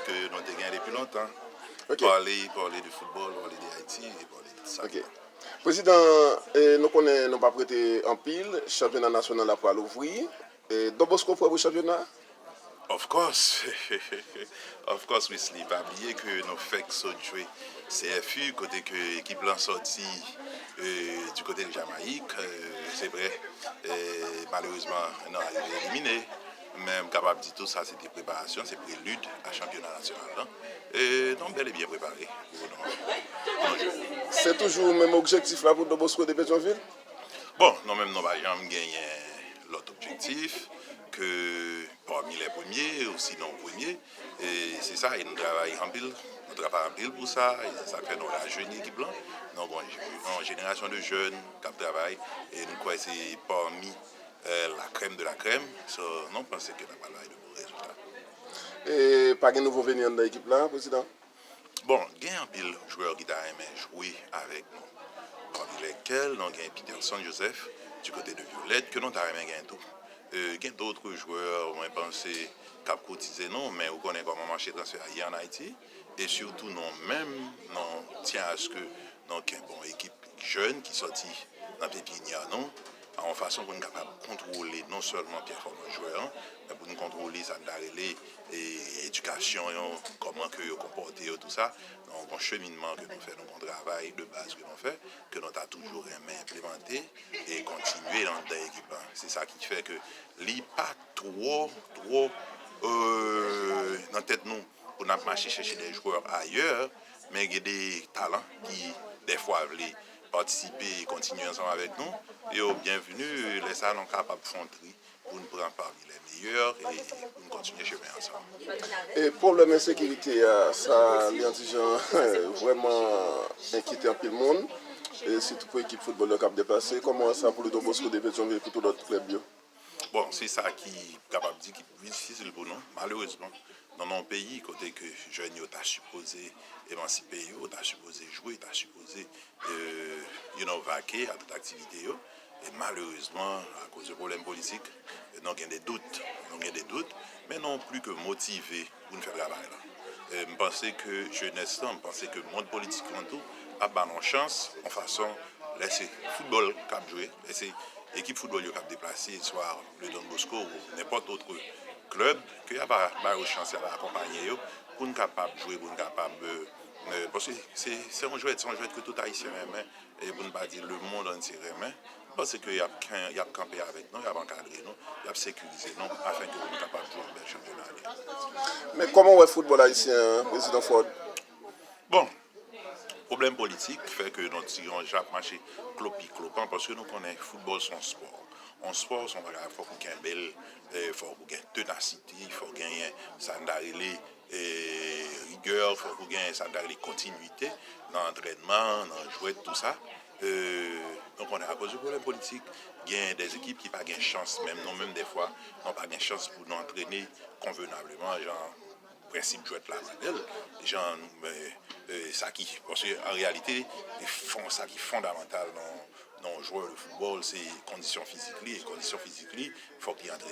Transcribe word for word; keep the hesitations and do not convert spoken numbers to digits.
ke nou te gen depi lontan. Ok. Pale, pale de foutbòl, pale de Ayiti, e pale de sa. Ok. Prezidan, eh, nou konnen nou p ap rete anpil, chanpyona nasyonal la pral ouvri. Eh, Don Bosco prè pou chanpyona? Of course. Of course, Wesley. Pa bliye ke nou fèk sot jwe C F U, kote ke ekip lan sòti eh, du kote de Jamayik. Eh, se vre, eh, malerezman, nou arive elimine. Men m kapab di tou sa se te preparasyon, se prelid a chanpyona nasyonal lan. E nou bèl e byen prepare pou nou, pou nou jwe. Se toujou menm objektif la pou Don Bosco de Petyonvil? Bon, nou menm nou pa janm genyen lòt objektif ke pami lè premye, ou sinon premye. E se sa, e nou travay anpil, nou travay anpil pou sa, e se sa k fè nou rajeni ekip lan. Nou gen yon jenerasyon de jèn k ap travay, e nou kwè se pami eh, la crème de la crème. So, nou panse ke n ap al bay de bon rezilta. E pa gen nouvo veni anndan ekip la, prezidan? Bon, gen anpil jwè ki ta renmen jwe avèk nou. Pami lèkèl, nou gen Peterson Joseph, du kote de Violette, ke nou ta renmen gen tou. Eh, gen dòt jwè, mwen panse, k ap koutize nou, men ou konnen kòman mache transfè a ye ann Ayiti. E sitou nou menm, nou tyen aske nou kenbe yon ekip jèn ki sòti nan pepinyè nou, a yon fason pou n kapab kontwole non sèlman pèfòmans jwè an, men pou n kontwole sa n ta rele e, edikasyon yo, kòman ke yo konpòte yo, tou sa. Donk, yon cheminman ke nou fè, nou gen yon travay de baz ke nou fè, ke nou ta toujou renmen enplimante e kontinye anndan ekip la. Se sa ki fè ke li pa twò, twò euh, nan tèt nou pou n ap mache chèche de jwè ayè, men gen de talan ki dèfwa vle patisipe e kontinye ansanm avèk nou, yo byenveni. Lè sa a, nou kapab fè yon tri pou n pran pami lè meyè e pou n kontinye chemen ansanm. E pwoblèm ensekirite a, sa li yon ti jan vrèman enkyete anpil moun, e sitou pou ekip foutbòl yo k ap deplase. Kòman sa pou Don Bosco de Petyonvil, pou tout lòt klèb yo? Bon, se sa ki kapab di ki pi difisil pou nou, malerezman. Nou nan yon peyi kote ke jèn yo ta sipoze emansipe yo, ta sipoze jwe, ta sipoze euh, you know, vake a tout aktivite yo. E malerezman, akoz de pwoblèm politik, nou gen de dout. Nou gen de dout, men nou pli ke motive pou n fè travay la. E m panse ke jenès lan, m panse ke mond politik lan tou ap ba nou chans, yon fason, lè se foutbòl k ap jwe, lè se ekip foutbòl yo k ap deplase, swa le Don Bosco ou nenpòt lòt klèb, ke y ap ba yo chans, y ap akonpanye yo, pou n kapab jwe, pou n kapab euh, euh, paske se se yon jwèt, se yon jwèt ke tout Ayisyen renmen, e pou n pa di le monde entier renmen. M panse ke y ap, y ap kanpe avèk nou, y ap ankadre nou, y ap sekirize nou, afin ke nou kapab jwe yon bèl chanpyona. Men kòman w wè foutbòl ayisyen an, prezidan Ford? Bon, pwoblèm politik fè ke nou ti yon jan ap mache klopi klopan, paske nou konnen foutbòl se yon spò. Yon spò se yon bagay, fòk ou kenbe l, eh, fòk ou gen tenasite, fòk ou genyen sa n ta rele eh, rigè, fòk ou gen sa n ta rele kontinite nan antrènman, nan jwèt, tou sa. Eh, nou konnen akoz de pwoblèm politik, gen de ekip ki pa gen chans, menm nou menm dèfwa, nou pa gen chans pou nou antrene konvenableman, jan prensip jwèt la mande l, jan eh, eh, sa ki, paske an reyalite, fon, sa ki fondamantal nan nan yon jwè de foutbòl, se kondisyon fizik li, e kondisyon fizik li, fòk li antrene.